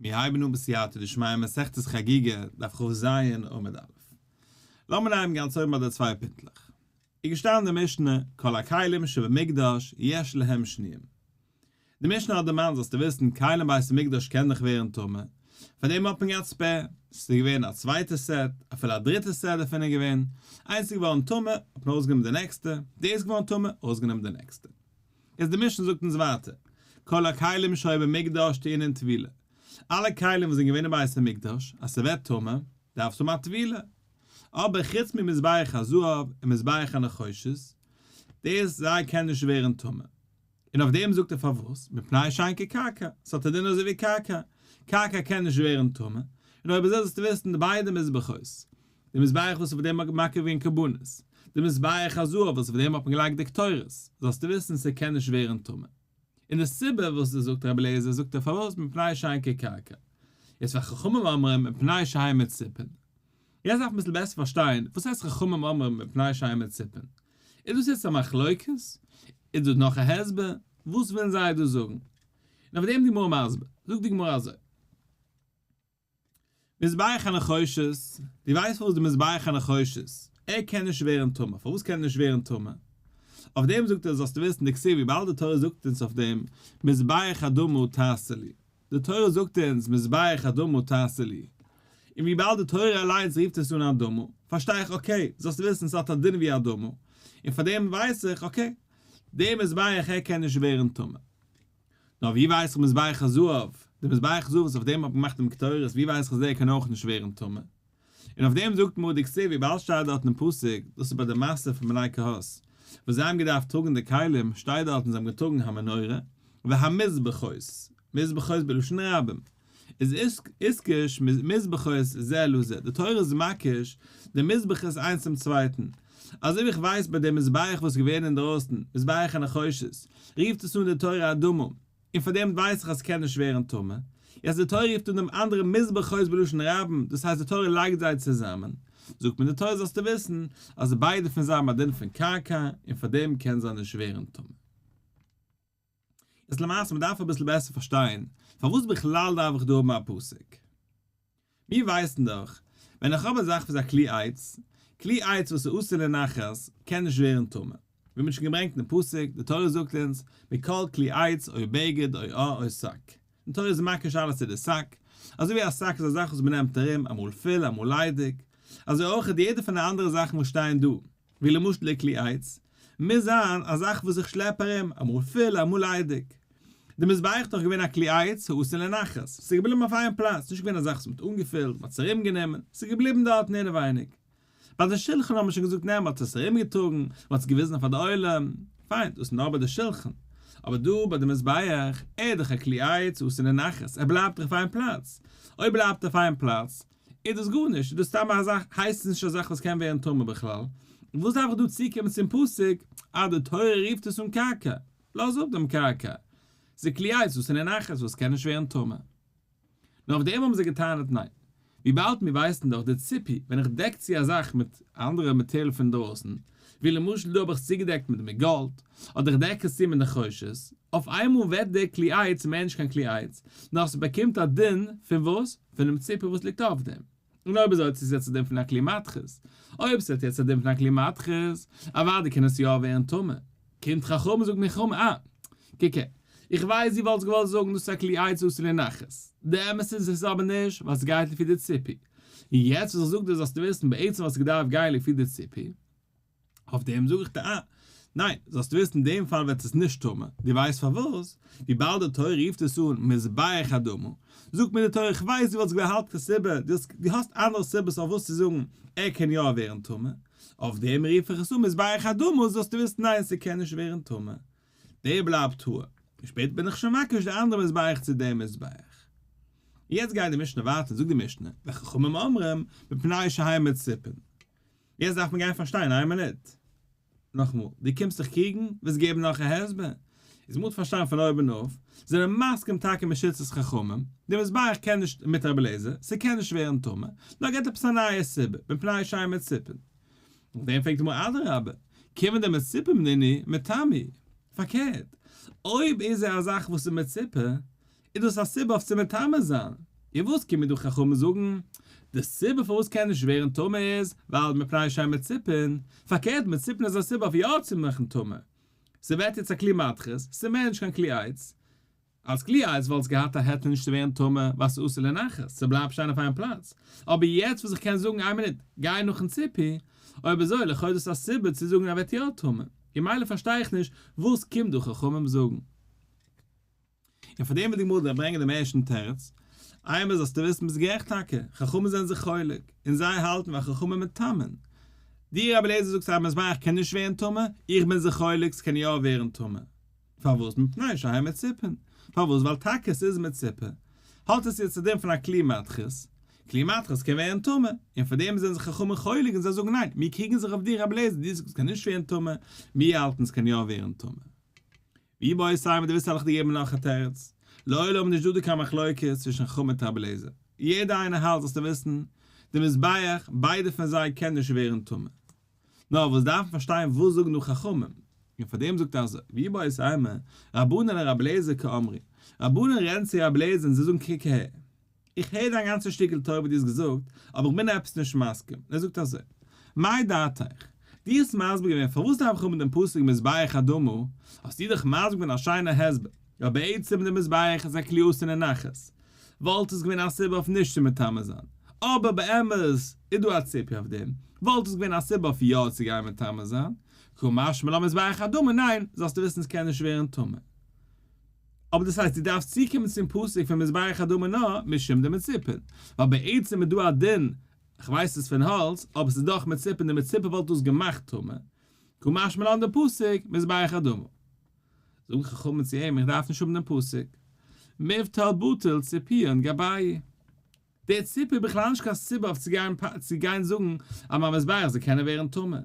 מיר הייבן אן בסייעתא דשמיא מסכת חגיגה, דף כז עמוד א'. לאמיר הייבן גאנץ אויבן ביי די צוויי פינטלעך. איז געשטאנען אין די משנה, כל הכלים שבמקדש יש להם שניים. די משנה האט דערמאנט זאלסטו וויסן כלים בית המקדש קען דאך ווערן טמא, פאר דעם האט מען געהאט spare, ס'איז געווען א צווייטע set, אפילו א דריטע set דערפון איז געווען, איינס איז געווארן טמא, האט מען ארויסגענומען די נעקסטע, די איז געווארן טמא, ארויסגענומען די נעקסטע. איז די משנה זאגט אונז ווייטער, כל הכלים שהיו במקדש טעונין טבילה, אלע כלים וואס זענען געווען אין בית המקדש, אז ס'ווערט טמא, דארף עס האבן א טבילה. אבער חוץ ממזבח הזהב און מזבח הנחושת, דאס זיי קענען נישט ווערן טמא. און אויף דעם זאגט ער פארוואס, מפני שהן כקרקע, ס'האט א דין אזוי ווי קרקע, קרקע קען נישט ווערן טמא, און אויב אזוי זאלסטו וויסן די ביידע מזבחות, די מזבח וואס אויף דעם האט מען מקריב געווען קרבנות, די מזבח הזהב וואס אויף דעם האט מען געלייגט די קטורת, זאלסטו וויסן ס'קען נישט ווערן טמא. און די סיבה וואס דאס זאגט רבי אליעזר זאגט ער פארוואס מפני שהן כקרקע. יעצט וחכמים אומרים מפני שהן מצופין. יעצט דארף מען אביסל בעסער פארשטיין וואס הייסט חכמים אומרים מפני שהן מצופין. איז דאס יעצט א מחלוקת? איז דאס נאך א הסבר? וואס ווילן זיי דא זאגן? און אויף דעם די גמרא מסביר. זאגט די גמרא אזוי. מזבח הנחושת, דו ווייסט פארוואס די מזבח הנחושת, ער קען נישט ווערן טמא, פארוואס קען ער נישט ווערן טמא? אויף דעם זאגט ער זאלסטו וויסן דכתיב וויבאלד די תורה זאגט אונז אויף דעם מזבח אדמה תעשה לי, די תורה זאגט אונז מזבח אדמה תעשה לי, און וויבאלד די תורה אליינס רופט עס אן אדמה, פארשטיי איך okay, זאלסטו וויסן ס'האט א דין ווי אדמה, און פאר דעם ווייס איך okay, דער מזבח ער קען נישט ווערן טמא. נאר ווי ווייס איך מזבח הזהב, די מזבח הזהב וואס אויף דעם האט מען געמאכט דעם קטורת, ווי ווייס איך אז דער קען אויך נישט ווערן טמא? און אויף דעם זאגט מרא דכתיב וויבאלד שטייט דארט אין פסוק, דאס איז ביי די מעשה פון בני קהת, וואס זיי האבן געדארפט טראגן די כלים, שטייט דארט און זיי האבן געטראגן המנורה, והמזבחות, מזבחות בלשון רבים, איז איתקש מזבחות זה לזה, די תורה איז מקיש די מזבחות איינס צום צווייטן, אזוי ווי איך ווייס ביי די מזבח וואס איז געווען אינדרויסן, מזבח הנחושת, רופט עס אן די תורה אדמה, און פאר דעם ווייס איך אז ס'קען נישט ווערן טמא, יעצט די תורה רופט אן דעם אנדערן מזבחות בלשון רבים, דאס הייסט די תורה לייגט זיי צוזאמען, זאגט מיר די תורה זאלסטו וויסן אז ביידע פון זיי האבן א דין פון קרקע, און פאר דעם קען זיי נישט ווערן טמא. איז למעשה מ'דארף אביסל בעסער פארשטיין פארוואס בכלל דארף איך דא האבן א פסוק. מיר ווייסן דאך ווען איך האב א זאך וואס איז א כלי עץ, כלי עץ וואס איז אסור לנחת קען נישט ווערן טמא, ווי מ'האט שוין געברענגט אין פסוק, די תורה זאגט אונז מכל כלי עץ או בגד או עור או שק, די תורה איז מקיש אלעס צו די שק, אזוי ווי א שק איז א זאך וואס מ'נעמט ארום אמאל פול אמאל ליידיג, אזוי אויך איז יעדע פון די אנדערע זאכן וואס שטייען דא, ווי למשל די כלי עץ, מוז זיין א זאך וואס איך שלעפ ארום, אמאל פול אמאל ליידיג. די מזבח איז דאך געווען א כלי עץ העשוי לנחת, ס'איז געבליבן אויף איין פלאץ, נישט געווען א זאך וואס מ'האט אנגעפילט, מ'האט עס ארומגענומען, ס'איז געבליבן דארטן אינעווייניג. ביי די שלחן האט מען שוין געזאגט ניין מ'האט עס ארומגעטראגן, מ'האט עס געוויזן פאר די עולם, פיין, דאס איז נאר ביי די שלחן. אבער דא ביי די מזבח, ער איז דאך א כלי עץ העשוי לנחת, ער בלייבט דאך אויף איין פלאץ. אויב בלייבט ער אויף איין פלאץ, איז דאס גארנישט, איז דאס סתם א זאך, הייסט עס נישט א זאך וואס קען ווערן טמא בכלל, און וואס דארף איך דא צוקומען צום פסוק אז די תורה רופט עס אן קרקע, לאז אפ דעם קרקע, ס'איז כלי עץ וואס איז אין נחת וואס קען נישט ווערן טמא. נאר אויף דעם האבן זיי געטענה'ט ניין, וויבאלד מיר ווייסן דאך די ציפוי ווען איך דעק צו א זאך מיט אנדערע מאטעריאל פון דרויסן, ווי למשל דא האב איך צוגעדעקט מיט מיט גאלד, אדער איך דעק עס צו מיט נחושת, אויף איינמאל ווערט דער כלי עץ מער נישט קיין כלי עץ, נאר ס'באקומט א דין פון וואס? פונעם ציפוי וואס ליגט אויף דעם. און אויב אזוי האט עס יעצט א דין פון א כלי מתכות. אויב ס'האט יעצט א דין פון א כלי מתכות, אוודאי קען עס יא ווערן טמא. קומט חכמים זאגט מיר חכמים אה, קוק הער, איך ווייס דו וואלסט געוואלט זאגן דאס איז א כלי עץ העשוי לנחת. די אמת איז עס איז אבער נישט, ווייל ס'גייט לפי די ציפוי. און יעצט וואס איך זאג דיר זאלסטו וויסן בעצם וואלסטו געדארפט גיין לפי די ציפוי. אויף דעם זאג איך דיר אה, ניין, זאלסטו וויסן אין דעם פאל ווערט עס נישט טמא, דו ווייסט פארוואס? וויבאלד די תורה רופט עס אן מזבח אדמה, זאגט מיר די תורה איך ווייס דו וואלסט געהאלטן א סיבה, דו האסט דו האסט אנדערע סיבות אויף וואס צו זאגן ער קען יא ווערן טמא, אויף דעם רוף איך עס אן מזבח אדמה זאלסטו וויסן ניין ס'קען נישט ווערן טמא, דער בלייבט טהור, און שפעטער בין איך שוין מקיש די אנדערע מזבח צו דעם מזבח. יעצט גייט די משנה ווייטער זאגט די משנה, וחכמים אומרים מפני שהן מצופין. יעצט דארף מען גיין פארשטיין, איין מינוט. נאכאמאל, דו קומסט זיך קריגן, ווילסט געבן נאך א הסבר? איז מ'האט פארשטאנען פון אויבן אויף, זענען מסכים טאקע מיט שיטת חכמים, די מזבח קען נישט מיט רבי אליעזר, ס'קען נישט ווערן טמא, נאר געבט עפעס א נייע סיבה, מפני שהן מצופין. אויף דעם פרעגט די גמרא אדרבה, כיוון דמצופים נינהו מטמאי. פארקערט, אויב איז ער א זאך וואס איז מצופה. איז דאס א סיבה אויף צו מטמא זיין. און וואס קומען דא חכמים זאגן? די סיבה פארוואס קען נישט ווערן טמא איז ווייל מפני שהן מצופין, פארקערט מצופין איז א סיבה אויף יא צו מאכן טמא. ס'ווערט יעצט א כלי מתכות, ס'מער נישט קיין כלי עץ. אלס כלי עץ וואלט עס געהאט א היתר נישט צו ווערן טמא ווייל ס'איז אסור לנחת, ס'בלייבט שטיין אויף איין פלאץ. אבער יעצט וואס איך קען זאגן איין מינוט, גיי נאכן ציפוי, אויב אזוי לכאו' איז דאס א סיבה צו זאגן אז ווערט יא טמא. ממילא פארשטיי איך נישט וואס קומט דא חכמים זאגן. און פאר דעם וויל די גמרא דיר ברענגען דעם ערשטן תירוץ, איינמאל זאלסטו וויסן ביסט גערעכט טאקע, חכמים זענען זיך חולק, און זיי האלטן וחכמים מטמאין. דו רבי אליעזר זאגסט אז מזבח קען נישט ווערן טמא, איך בין זיך חולק ס'קען יא ווערן טמא. פארוואס? מפני שהן מצופין. פארוואס? ווייל טאקע ס'איז מצופה. האט עס יעצט א דין פון א כלי מתכות. כלי מתכות קען ווערן טמא, און פאר דעם זענען זיך חכמים חולק און זיי זאגן ניין, מיר קריגן זיך אויף דיר רבי אליעזר, דו זאגסט ס'קען נישט ווערן טמא, מיר האלטן ס'קען יא ווערן טמא. ואיבעית אימא דו ווילסט וועל איך דיר געבן נאך א תירוץ. לעולם נישט דא דא קיין מחלוקת צווישן חכמים מיט רבי אליעזר. יעדער איינער האלט זאלסטו וויסן, די מזבח, ביידע פון זיי קען נישט ווערן טמא. נאר וואס דארף מען פארשטיין וואס זאגן דא חכמים, און פאר דעם זאגט ער אזוי, ואיבעית אימא, רבנן לרבי אליעזר קאמרי, רבנן רעדן צו רבי אליעזר און זיי זאגן קוק אהער, איך הער דיין גאנצע שטיקל תורה וואס דו האסט געזאגט, אבער איך בין עפעס נישט מסכים. און ער זאגט אזוי, מאי דעתיך? דו האסט מסביר געווען פארוואס דארף איך האבן דעם פסוק מזבח אדמה, האסטו דאך מסביר געווען א שיינע הסבר, ווייל בעצם די מזבח איז א כלי אסור לנחת, וואלט עס געווען א סיבה אויף נישט צו מטמא זיין, אבער באמת איז דא א ציפוי אויף דעם, וואלט עס געווען א סיבה אויף יא צו גיין מטמא זיין, קא משמע לן מזבח אדמה, ניין, זאלסטו וויסן עס קען נישט ווערן טמא. אבער דאס הייסט דו דארפסט צוקומען צום פסוק פון מזבח אדמה נאר משום דמצופין, ווייל בעצם איז דא א דין, כ'ווייס ס'איז פון האלץ, אבער ס'איז דאך מצופין, די מצופה וואלט דאס געמאכט טמא, קא משמע לן די פסוק מזבח אדמה. זאגן חכמים צו אים איך דארף נישט האבן דעם פסוק, מיבטל בטיל ציפויין גבייהו. דער ציפוי איז בכלל נישט קיין סיבה אויף צו גיין צו גיין זאגן אז מיין מזבח זאל קענען ווערן טמא.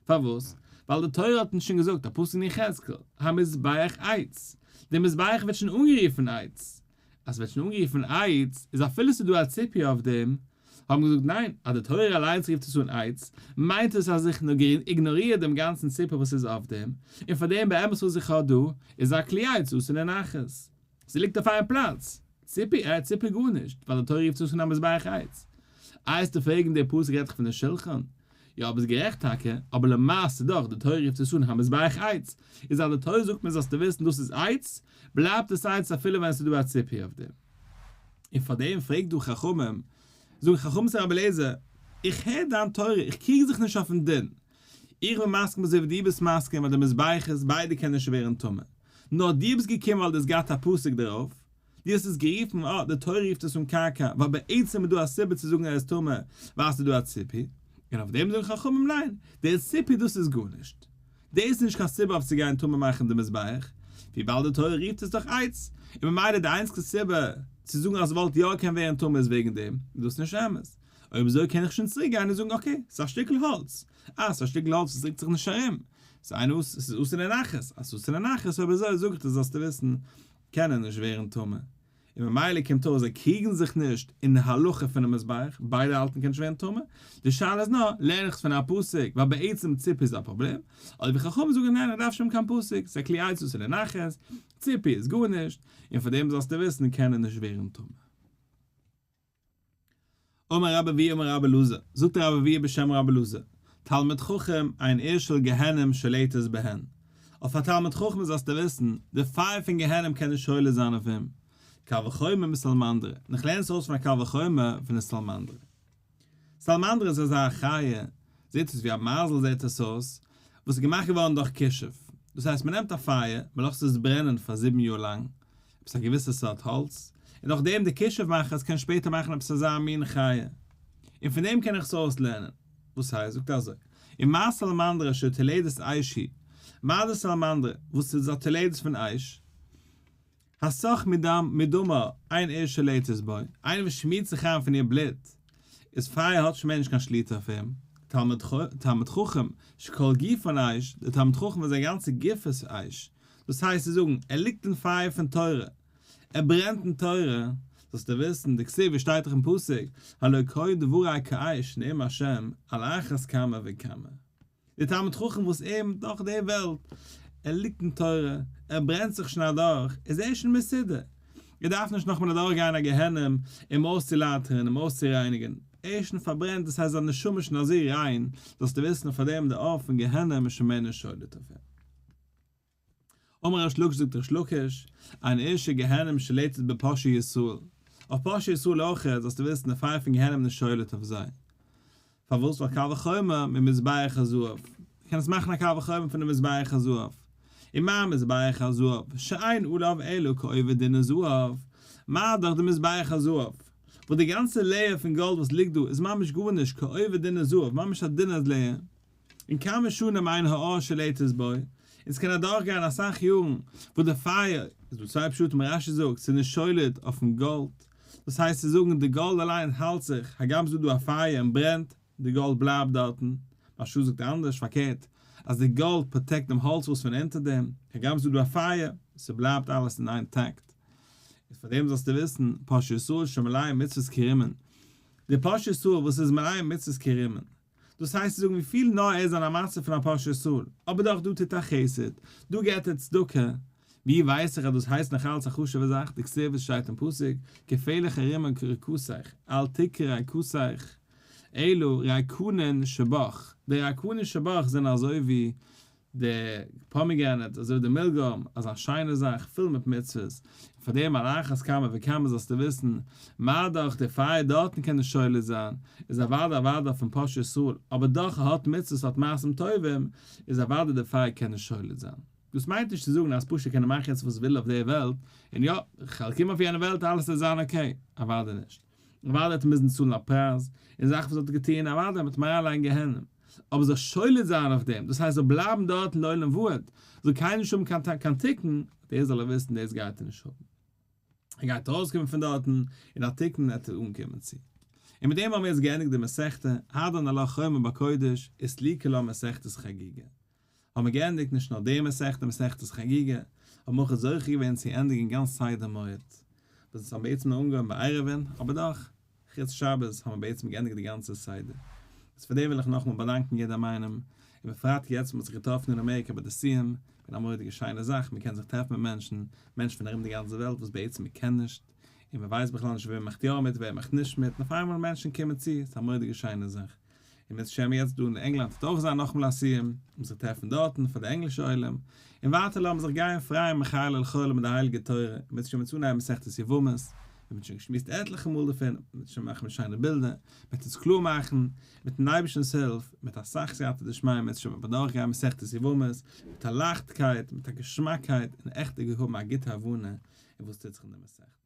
פארוואס? ווייל די תורה האט אונז שוין געזאגט א פסוק אין יחזקאל, המזבח עץ, דער מזבח ווערט שוין אנגערופן עץ, אז ס'ווערט שוין אנגערופן עץ, איז אפילו ס'איז דא א ציפוי אויף דעם, האבן געזאגט ניין, אז די תורה אליינס רופט עס אן עץ, מיינט עס אז איך איגנאריר דעם גאנצן ציפוי וואס איז אויף דעם, און פאר דעם באמת וואס איך האב דא, איז א כלי עץ אסור לנחת. ס'ליגט אויף איין פלאץ. ציפוי עץ, ציפוי גארנישט, ווייל די תורה רופט עס אן א מזבח עץ. איי וועסטו פרעגן דער פסוק רעדט דאך פון די שלחן. יא ביסט גערעכט טאקע, אבער למעשה דאך, די תורה רופט עס אן המזבח עץ, איז אז די תורה זאגט מיר זאלסטו וויסן דאס איז עץ, בלייבט עס עץ אפילו ווען עס איז דא א ציפוי אויף דעם. און פאר דעם פרעגט דא חכמים, זאגן חכמים צו רבי אליעזר, איך הער דיין תורה, איך קריג זיך נישט אויפן דין, איך בין מסכים אזוי ווי דו ביסט מסכים אז די מזבחות ביידע קענען נישט ווערן טמא, נאר דו ביסט געקומען ווייל דו האסט געהאט א פסוק דערויף, דו האסט עס גערופן אה, די תורה רופט עס אן קרקע, ווייל בעצם איז דא א סיבה צו זאגן ער איז טמא, ווייל ס'איז דא א ציפוי, און אויף דעם זאגן חכמים ניין, דער ציפוי דאס איז גארנישט, דאס איז נישט קיין סיבה אויף צו גיין טמא מאכן די מזבח, וויבאלד די תורה רופט עס דאך עץ, און ממילא די איינציגסטע סיבה צו זאגן אז ס'וואלט יא קען ווערן טמא איז וועגן דעם, איז דאס נישט אמת. אויב אזוי קען איך שוין צוריק גיין און זאגן okay, ס'איז א שטיקל האלץ, אה, ס'איז א שטיקל האלץ וואס רוקט זיך נישט ארום, ס'איז אינו, ס'איז אסור לנחת, אז ס'איז אסור לנחת, אויב אזוי זאג איך דיר זאלסטו וויסן, קען ער נישט ווערן טמא. און ממילא קומט אויס זיי קריגן זיך נישט אין די הלכה פונעם מזבח, ביידע האלטן קען נישט ווערן טמא, די שאלה איז נאר, לערן איך עס פון א פסוק, ווייל בעצם ציפוי איז א פראבלעם, אדער ווי חכמים זאגן ניין איך דארף שוין קיין פסוק, ס'איז א כלי עץ אסור לנחת, ציפוי איז גארנישט, און פאר דעם זאלסטו וויסן קען ער נישט ווערן טמא. אמר רבי אבהו אמר רבי אלעזר, זאגט רבי אבהו בשם רבי אלעזר, תלמיד חכם אין אש של גיהנום שולטת בהן. אויף א תלמיד חכם זאלסטו וויסן, די פייער פון גיהנום קען נישט שולט זיין אויף אים. קל וחומר מסלמנדרא, און איך לערן עס אויס פון א קל וחומר פון די סלמנדרא. סלמנדרא איז אזא חיה, זעט אויס ווי א מייזל זעט עס אויס, וואס איז געמאכט געווארן דורך כישוף. דאס הייסט מען נעמט א פייער, מען לאזט עס ברענען פאר זיבן יאר לאנג, עפעס א געוויסע סארט האלץ, און נאכדעם די כישוף מאכערס קען שפעטער מאכן עפעס אזא מין חיה, און פון דעם קען איך עס אויסלערנען. וואס הייסט? זאגט ער אזוי, ומה סלמנדרא שתולדת אש היא, מה די סלמנדרא וואס איז א תולדת פון אש? הסך מדם מדמה אין אש שולטת בו, איינער וואס שמירט זיך איין פון איר בלוט, איז פייער האט שוין מער נישט קיין שליטה אויף אים, תלמיד חכם שכל גופן אש, דער תלמיד חכם וואס זיין גאנצע גוף איז אש, דאס הייסט צו זאגן, ער ליגט אין פייער פון תורה, ער ברענט אין תורה, זאלסטו וויסן, דכתיב ווי שטייט דאך אין פסוק, הלא כה דברי כאש נאום השם, על אחת כמה וכמה. דער תלמיד חכם וואס אים דורך די וועלט, ער ליגט אין תורה, ער ברענט זיך שוין אדורך, איז ער שוין מסודר. ער דארף נישט נאכאמאל אדורך גיין א גיהנום אים אויסצולייטערן אים אויסצורייניגן, ער איז שוין פארברענט דאס הייסט זיין נשמה איז שוין אזוי ריין, זאלסטו וויסן פאר דעם די אור פון גיהנום איז שוין מער נישט שולט אויף אים. אמר ריש לקיש זאגט ריש לקיש, אין אש גיהנום שולטת בפושעי ישראל, אויף פושעי ישראל אויך זאלסטו וויסן די פייער פון גיהנום איז נישט שולט אויף זיי, פארוואס? ווייל קל וחומר ממזבח הזהב, מ'קען עס מאכן א קל וחומר פון די מזבח הזהב, ומה מזבח הזהב שאין עליו אלא כעובי דינר זהב, מה דאך די מזבח הזהב, וואס די גאנצע layer פון גאלד וואס ליגט דא איז ממש גארנישט כעובי דינר זהב, ממש א דינע layer, און כמה שנים אין האש שולטת בו, און ס'קען אדורכגיין אסאך יארן וואס די פייער, איז דא צוויי פשטים רש"י זאגט ס'איז נישט שולט אויפן גאלד, דאס הייסט צו זאגן די גאלד אליין האלט זיך, הגם ס'איז דא דא א פייער און ברענט, די גאלד בלייבט דארטן, מהרש"א זאגט אנדערש, פארקערט, אז די גאלד protect דעם האלץ וואס פון אונטער דעם, הגם ס'איז דא דא א פייער, ס'בלייבט אלעס אין intact. איז פאר דעם זאלסטו וויסן, פושעי ישראל שמלאים מצוות כרימון, די פושעי ישראל וואס איז מלאים מצוות כרימון, דאס הייסט צו זאגן ווי פיל נאר ער איז אין א מצב פון א פושע ישראל, אבער דאך דא טוט ער חסד, דא געבט ער צדקה, ווי ווייס איך אז דאס הייסט נאך אלץ א חשוב'ע זאך, דכתיב עס שטייט אין פסוק, כפלח הרימון רקתך, אל תקרי רקתך, אלא ריקנין שבך, די ריקנין שבך זענען אזוי ווי די pomegranate, אזוי ווי די מילגרוים, אזא שיינע זאך, פול מיט מצוות, און פאר דעם על אחת כמה וכמה זאלסטו וויסן, מה דאך די פייער דארטן קען נישט שולט זיין, איז אוודאי אוודאי פון פושעי ישראל, אבער דאך ער האט מצוות האט מעשים טובים, איז אוודאי די פייער קען נישט שולט זיין. דאס מיינט נישט צו זאגן אז פשוט קען ער מאכן יעצט וואס וויל אויף די וועלט, און יא, כ'וועל קומען אויף יענע וועלט אלעס וועט זיין okay, אוודאי נישט. אוודאי וועט ער מוזן צאלן א פרייז, און זאכן וואס ער האט געטון, אוודאי מ'וועט אים אריינלייגן גיהנום. אבער זאל שולט זיין אויף דעם, דאס הייסט זאל בלייבן דארטן לעולם ועד, זאל קיינער נישט האבן קיין קיין תיקון, דאס זאל ער וויסן דאס גייט ער נישט האבן. ער גייט ארויסקומען פון דארטן, און א תיקון וועט ער אנקומען צו. און מיט דעם האבן מיר יעצט געענדיגט די מסכתא, הדרן עלך חומר בקודש, וסליקא לה מסכת חגיגה. האבן מיר געענדיגט נישט נאר די מסכתא מסכת חגיגה, האבן מיר אויך זוכה געווען צו ענדיגן גאנץ סדר מועד, וואס אונז האבן בעצם נאר אנגעהויבן ביי עירובין, אבער דאך, חוץ שבת האבן מיר בעצם געענדיגט די גאנצע סדר. איז פאר דעם וויל איך נאכאמאל באדאנקן יעדעם איינעם, און בפרט יעצט וואס מ'האט זיך געטראפן אין אמעריקא ביי די סיום, געווען א מורא'דיגע שיינע זאך, מ'קען זיך טרעפן מיט מענטשן, מענטשן פון ארום די גאנצע וועלט וואס בעצם מ'קען נישט, און מ'ווייסט בכלל נישט ווער מאכט יא מיט ווער מאכט נישט מיט, און אויף איינמאל מענטשן קומען צו, ס'איז א מורא'דיגע שיינע זאך. און מיר שעמען יעצט דא אין ענגלאנד וועט אויך זיין נאכאמאל א סיום, און זיך טרעפן דארטן פאר די ענגלישע עולם, און ווייטער לאמיר זיך גיין פרייען מחיל אל חיל מיט די הייליגע תורה, און מיר שוין אנהייבן מסכת יבמות, מיר האבן שוין געשמועסט עטליכע מאל דערפון, מיר שוין מאכן מיט שיינע בילדער, מ'וועט עס קלאר מאכן, מיטן אייבערשטנ'ס הילף, מיט אסאך סייעתא דשמיא מיר שוין אדורכגיין מסכת יבמות, מיט א לייכטקייט, מיט א געשמאקייט, און עכט האבן א גוטע הבנה אין וואס טוט זיך אין די מסכת.